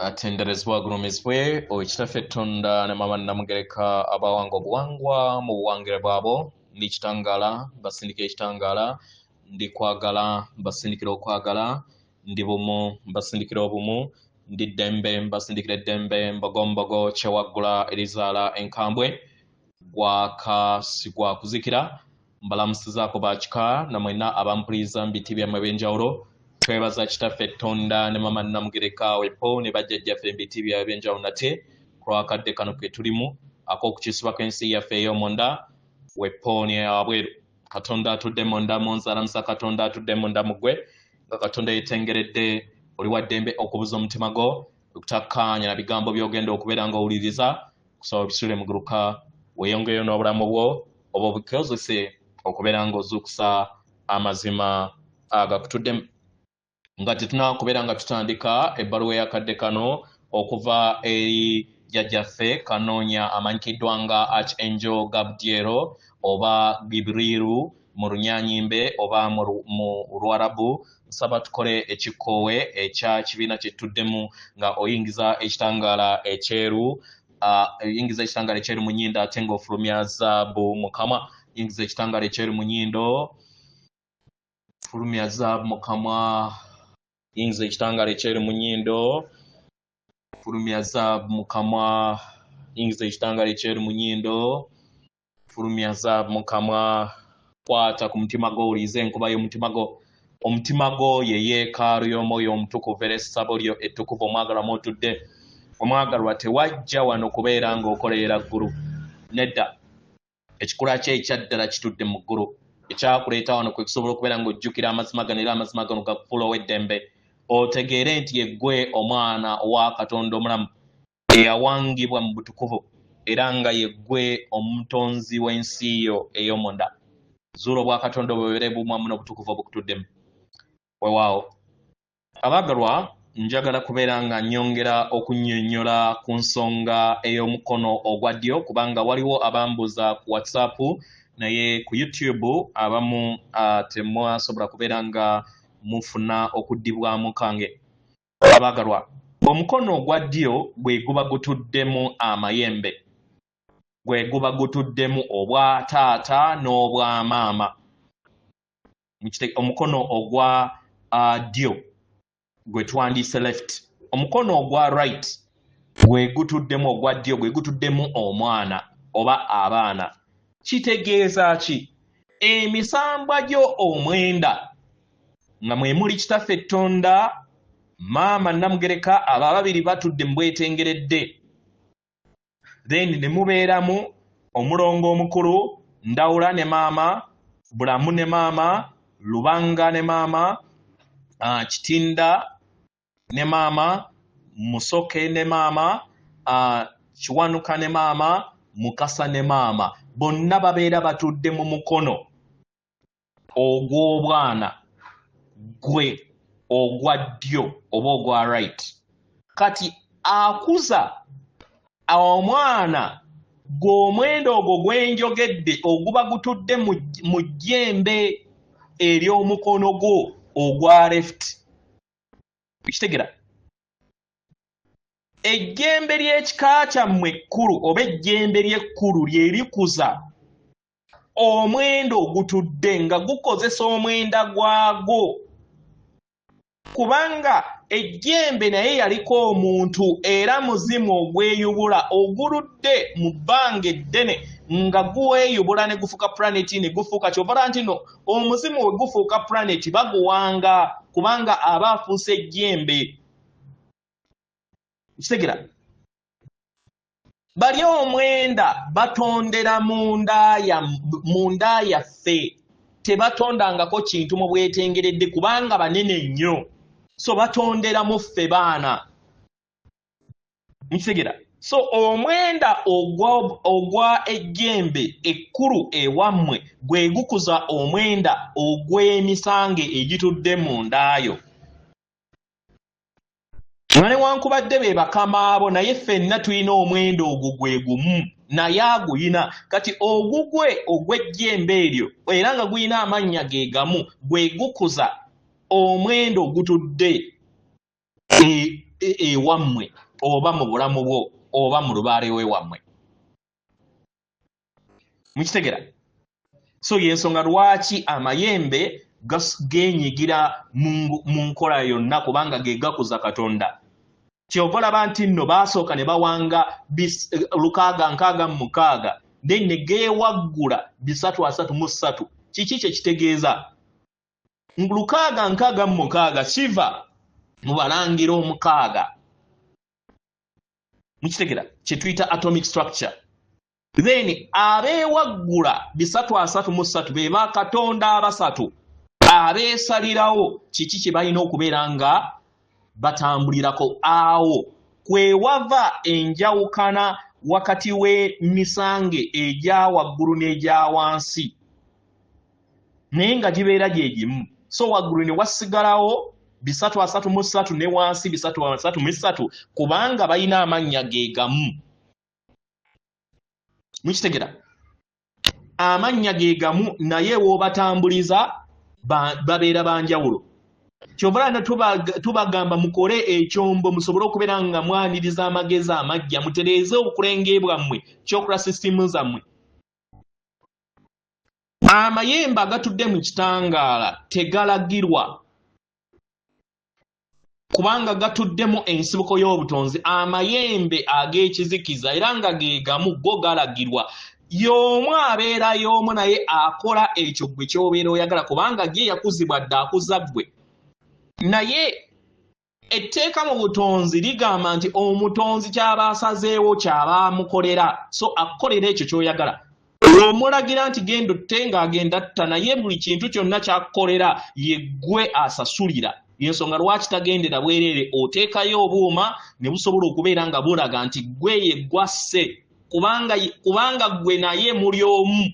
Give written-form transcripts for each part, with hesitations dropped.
Atenderezebwa agulumizibwe oyo Kitaffe Tonda ne Maama Nnamugereka abawanga obuwangwa mu buwangire bwabo. Ndi kitangaala, mbasindikira ekitangaala, ndi kwagala, mbasindikira okwagala, ndi bumu, mbasindikira obumu, ndi ddembe, mbasindikira eddembe, mbogombogo kyewaggula erizaala enkambwe, gwaka si gwa kuzikira. Mbalamusizaako bakika na mwenna abampuliriza mu biti byammwe eby'enjawulo. Twebaza Kitaffe Tonda ne Maama Nnamugereka wepo ne bajjajjaffe mu biti byabwe eby'enjawulo nate ku lw'akadde kano ke tulimu ak'okukyusibwa kw'ensi yaffe ey'omunda wepo ne wabweru. Katonda atudde munda mu nze alamusa Katonda atudde munda mu ggwe, nga Katonda yeetengeredde oli wa ddembe okubuza omutima gwo okutakkaanya na bigambo by'ogenda okubeera ng'owuliriza, kusaba obisule muguluka weeyongereyo n'obulamu bwo oba obukozese okubeera ng'ozuukusa amazima agakutuddemu. Nga tetunaba kubeera nga tutandika ebbaluwa ey'akadde kano okuva eri jjajjaffe Kanoonya amanyikiddwa nga Archangel Gabdiero oba Gibriru mu Lunyanyimbe oba mu Luwarabu, nsaba tukole ekikkoowe ekya kibiina kye tutuddemu nga oyingiza ekitangaala ekyeru, oyingiza ekitangaala ekyeru mu nnyindo ate ng'ofulumya zaabu mu kamwa. Yingiza ekitangaala ekyeru mu nnyindo, fulumya zaabu mu kamwa. Yingiza ekitangaala ekyeru mu nnyindo, fulumya zaabu mu kamwa. Yingiza ekitangaala ekyeru mu nnyindo, fulumya zaabu mu kamwa. Kwata ku mutima gwo, owulirize enkuba y'omutima gwo. Omutima gwo ye yeekaalu y'Omwoyo Omutukuvu era essabo lyo ettukuvu omwagalwa mw'otudde. Omwagalwa, tewajja wano kubeera ng'okolerera ggulu. Nedda. Ekikula kyo ekya ddala kitudde mu ggulu. Ekyakuleeta wano kwe kusobola okubeera ng'ojjukira amazima gano era amazima gano gakufuula ow'eddembe. Otegeere nti yeggwe omwana wa Katonda omulamu eyawangibwa mu butukuvu era nga yeggwe omutonzi w'ensi yo ey'omunda. Zuula obwakatonda obwo bubeere bumu wamu n'obutukuvu obukutuddemu. Weewaawo. Abaagalwa, njagala kubeera nga nnyongera okunnyonnyola ku nsonga ey'omukono ogwa ddyo kubanga waliwo abambuuza ku WhatsApp naye ku YouTube abamu temwasobola kubeera nga mufuna okuddibwamu kange. Abaagalwa, omukono ogwa ddyo gwe guba gutuddemu amayembe, gwe guba gutuddemu obwa taata n'obwa maama. Omukono ogwa ddyo gwe twandiise left, omukono ogwa right gwe gutuddemu ogwa ddyo gwe gutuddemu omwana oba abaana. Kitegeeza ki? Emisambwa gyo omwenda nga mwe muli Kitaffe Ttonda, Maama Nnamugereka, abo ababiri batudde mu bwetengeredde, then ne mubeeramu omulongo omukulu Ndawula ne maama, Bulamu ne maama, Lubanga ne maama, Kitinda ne maama, Musoke ne maama, Kiwanuka ne maama, Mukasa ne maama, bonna babeera batudde mu mukono ogw'obwana gwe ogwa ddyo oba ogwa right. Kati akuza omwana gw'omwenda ogwo gwenjogedde oguba gutudde mu jjembe ery'omukono gwo ogwa left. Kitegera? Ejjembe ly'ekika kyammwe ekkulu oba ejjembe ly'ekkulu lye likuza omwenda ogutudde nga gukozesa omwenda gwagwo, kubanga ejjembe naye yaliko omuntu era muzimu ogweyubula oguludde mu bbanga eddene nga guweeyubula ne gufuuka pulaneti ne gufuuka. Kyova nti no omuzimu we gufuuka pulaneti baguwanga kubanga aba afuuse ejjembe. Kitegera? Bali omwenda batondera munda yaffe, tebatondangako kintu mu bwetengeredde kubanga banene nnyo, so batondera mu ffe baana. Nkitegera? So omwenda ogwa ejjembe ekkulu ewammwe gwe gukuza omwenda ogw'emisange egitudde mu ndaayo. Nga newankubadde be bakama abo, naye ffenna tulina omwenda ogwo gwe gumu, naye aguyina. Kati ogugwe ogw'ejjembe eryo era nga gulina amannya ge gamu, gwe gukuza omwenda ogutudde Ewammwe oba mu bulamu bwo oba mu lubaale we wammwe. Mukitegera? So yensonga lwaki amayembe genyigira mu nkola yonna, kubanga ge gakuza Katonda. Kyova olaba nti nno baasooka ne bawanga 666, then ne geewaggula 333. Kiki kye kitegeeza? 666 kiva mu balangira omukaaga. Mukitegera? Kye tuyita atomic structure. Then abeewaggula 333 be bakatonda abasatu abeesalirawo kiki kye balina okubeera nga batambulirako. Awo kwewava enjawukana wakati w'emisange egya waggulu n'egya wansi, naye nga gibeera gye gimu. So waggulu ne wasigalawo 333, ne wansi 333, kubanga balina amannya ge gamu. Mukitegera? Amannya ge gamu, naye w'obatambuliza babeera banjawulo. Kyova tubagamba mukole ekyombo musobole okubeera nga mwaniriza amagezi amajja, mutereeze obukulenge bwammwe, chakra system zammwe. Amayembe agatudde mu kitangaala tegalagirwa, kubanga gatuddemu ensibuko y'obutonzi. Amayembe ag'ekizikiza, era nga ge gamu, go galagirwa. Y'omu abeera y'omu, naye akola ekyo gwe ky'obeera oyagala, kubanga ye yakuzibwa dda, akuza ggwe. Naye etteeka mu butonzi ligamba nti omutonzi ky'aba asazeewo ky'aba amukolera. So akukolera ekyo ky'oyagala. Omulagira nti genda otte, ng'agenda tta, naye buli kintu kyonna ky'akukolera ye ggwe asasulira. Yensonga lwaki tagendera bwereere. Oteekayo obuuma ne busobola okubeera nga bulaga nti ggwe ye gwasse, kubanga ggwe naye muli omu.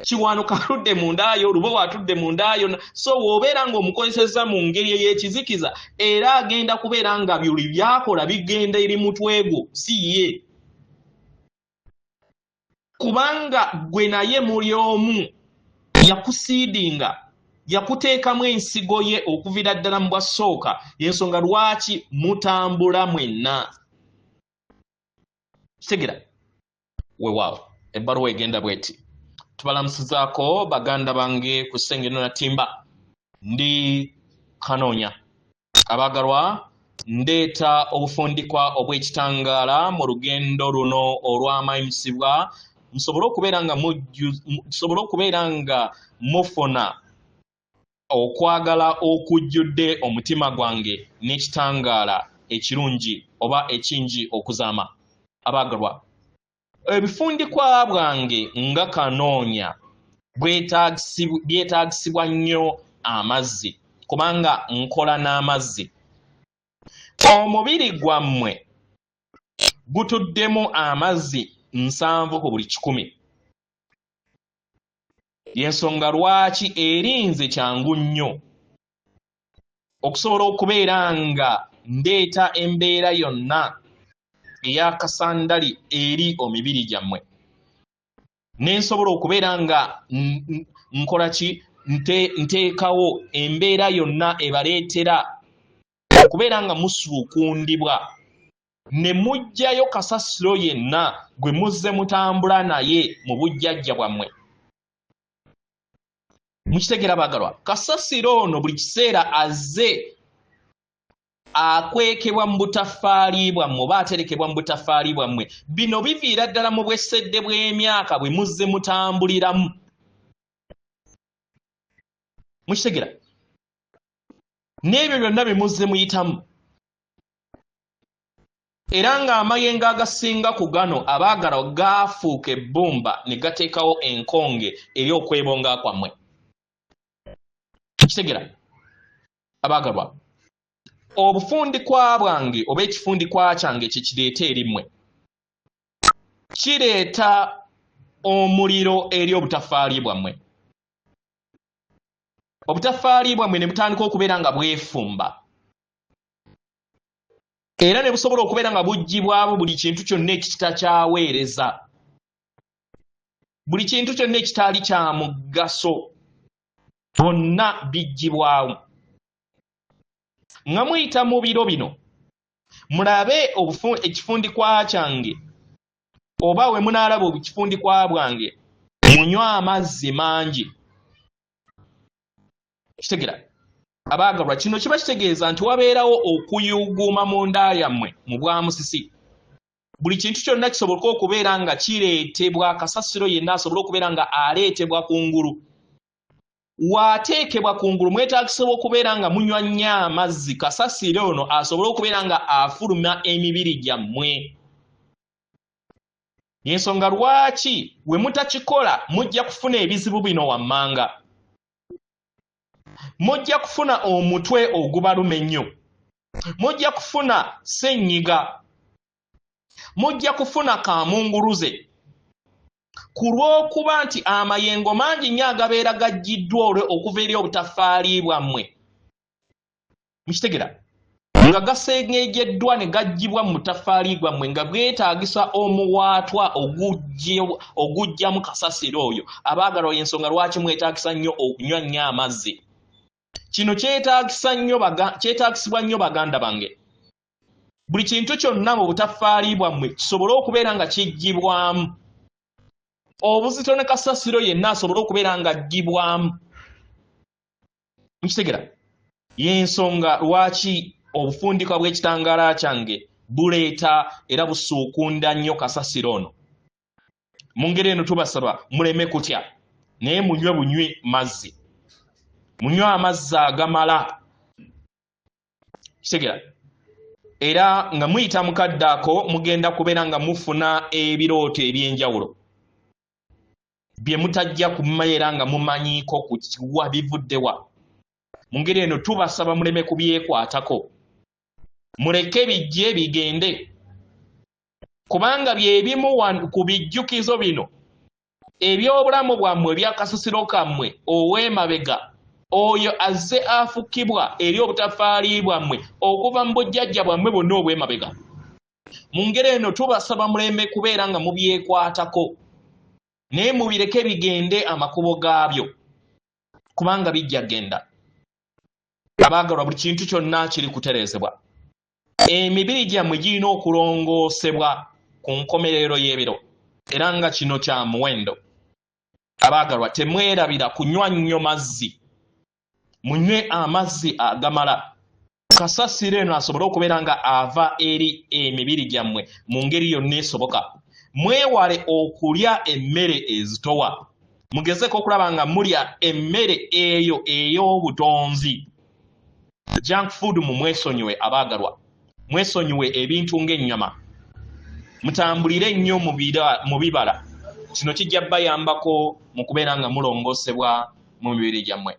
Kiwanuka aludde mu ndaayo, Lubowa atudde mu ndaayo. So bw'obeera ng'omukozesezza mu ngeri ey'ekizikiza, era agenda kubeera nga buli byakola bigenda eri mutwe gwo, si ye, kubanga ggwe naye muli omu. Yakusiidinga, yakuteekamu ensigo ye okuviira ddala mu bwasooka. Yensonga lwaki mutambula mwenna. Kitegera? Weewaawo, ebbaluwa egenda bweti: tubalamusizaako baganda bange ku Ssengeno Natimba. Ndi Kanoonya. Abaagalwa, ndeeta obufundikwa obw'ekitangaala mu lugendo luno olw'amayimisibwa, musobole okubeera nga mufuna okwagala okujjudde omutima gwange n'ekitangaala ekirungi oba ekingi okuzaama. Abaagalwa, ebifundikwa bwange nga Kanoonya byetaagisibwa nnyo amazzi, kubanga nkola n'amazzi. Omubiri gwammwe gutuddemu amazzi 70 ku buli 100. Yensonga lwaki eri nze kyangu nnyo okusobola okubeera nga ndeeta embeera yonna ey'akasandali eri omibiri gyammwe, ne nsobola okubeera nga nkola ki, nteekawo embeera yonna ebaleetera okubeera nga musuukundibwa ne muggyayo kasasiro yenna gwe muzze mutambula naye mu bujjajja bwammwe. Mukitegeera, baagalwa? Kasasiro ono buli kiseera azze akwekebwa mu butaffaali bwammwe oba aterekebwa mu butaffaali bwammwe. Bino biviira ddala mu bwessedde bw'emyaka bwe muzze mutambuliramu. Mukitegera? N'ebyo byonna bye muzze muyitamu, era ng'amayengo agasinga ku gano, abaagala, gaafuuka ebbumba ne gateekawo enkonge eri okwebonga kwammwe. Mukitegera, abaagalwa? Obufundikwa bwange oba ekifundikwa kyange kye kireeta eri mmwe kireeta omuliro eri obutaffaali bwammwe. Obutaffaali bwammwe ne butandika okubeera nga bwefumba, era ne busobola okubeera nga buggyibwamu buli kintu kyonna ekitakyaweereza, buli kintu kyonna ekitaali kya mugaso, bonna biggyibwamu. Nga muyita mu biro bino, mulabe ekifundikwa kyange, oba we munaalaba ekifundikwa bwange, munywe amazzi mangi. Kitegera abaagalwa, kino kiba kitegeeza nti wabeerawo okuyuuguuma munda yammwe mu bwamusisi. Buli kintu kyonna kisoboka okubeera nga kireetebwa, kasasiro yenna asobole okubeera nga aleetebwa kungulu. Waateekebwa kungulu, mwetaagisibwa okubeera nga munywa nnyo amazzi, kasasiro ono asobole okubeera nga afuluma emibiri gyammwe. Y'ensonga lwaki we mutakikola mujja kufuna ebizibu bino wammanga. Mujja kufuna omutwe ogubaluma ennyo, mujja kufuna ssenyiga, mujja kufuna kamunguluze, ku lw'okuba nti amayengo mangi nnyo agabeera gaggiddwa olwo okuva eri obutaffaali bwammwe. Mukitegera nga gasengejeddwa ne gaggyibwa mu butaffaali bwammwe, nga bwetaagisa omuwaatwa oguggyamu kasasiro oyo. Abaagalwa, ensonga lwaki mwetaagisa nnyo okunywa nnyo amazzi, kino kyetaagisibwa nnyo baganda bange. Buli kintu kyonna mu butaffaali bwammwe kisobole okubeera nga kiggyibwamu obuzito, ne kasasiro yenna asobole okubeera nga aggyibwamu. Mukitegera y'ensonga lwaki obufundikwa bw'ekitangaala kyange buleeta era busuukunda nnyo kasasiro ono. Mu ngeri eno tubasaba muleme kutya, naye munywe bunywi mazzi, munywe amazzi agamala. Kitegera era nga muyita mu kadde ako mugenda kubeera nga mufuna ebirooto ebyenjawulo bye mutajja kubeera nga mumanyiiko ku kiwa bivuddewa. Mu ngeri eno tubasaba muleme kubyekwatako, muleke bijje bigende, kubanga bye bimu ku bijjukizo bino eby'obulamu bwammwe ebyakasasiro kammwe ow'emabega oyo azze afukibwa eri obutafaali bwammwe okuva mu bujjajja bwammwe bwonna obw'emabega. Mu ngeri eno tubasaba muleme kubeera nga mubyekwatako, naye mubireke bigende amakubo gaabyo, kubanga bijja genda. Abaagalwa, buli kintu kyonna kiri kutereezebwa. Emibiri gyammwe girina okulongoosebwa ku nkomerero y'ebiro, era nga kino kya muwendo. Abaagalwa, temwerabira kunywa nnyo mazzi, munywe amazzi agamala, kasasiro eno asobole okubeera nga ava eri emibiri gyammwe mu ngeri yonna esoboka. Mwewale okulya emmere ezitowa, mugezeko okulaba nga mulya emmere eyo ey'obutonzi. Junk food mumwesonyiwe abaagalwa, mwesonyiwe ebintu ng'ennyama, mutambulire nnyo mu bibala. Kino kijja bayambako mu kubeera nga mulongoosebwa mu mibiri gyammwe.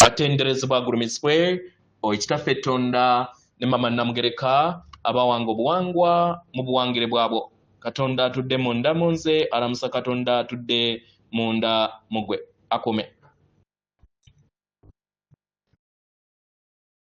Atenderezebwa agulumizibwe oyo Kitaffe Tonda ne Mama Namugereka abawanga obuwangwa mu buwangire bwabwo. Katonda atudde munda mu nze alamusa Katonda atudde munda mu gwe akume.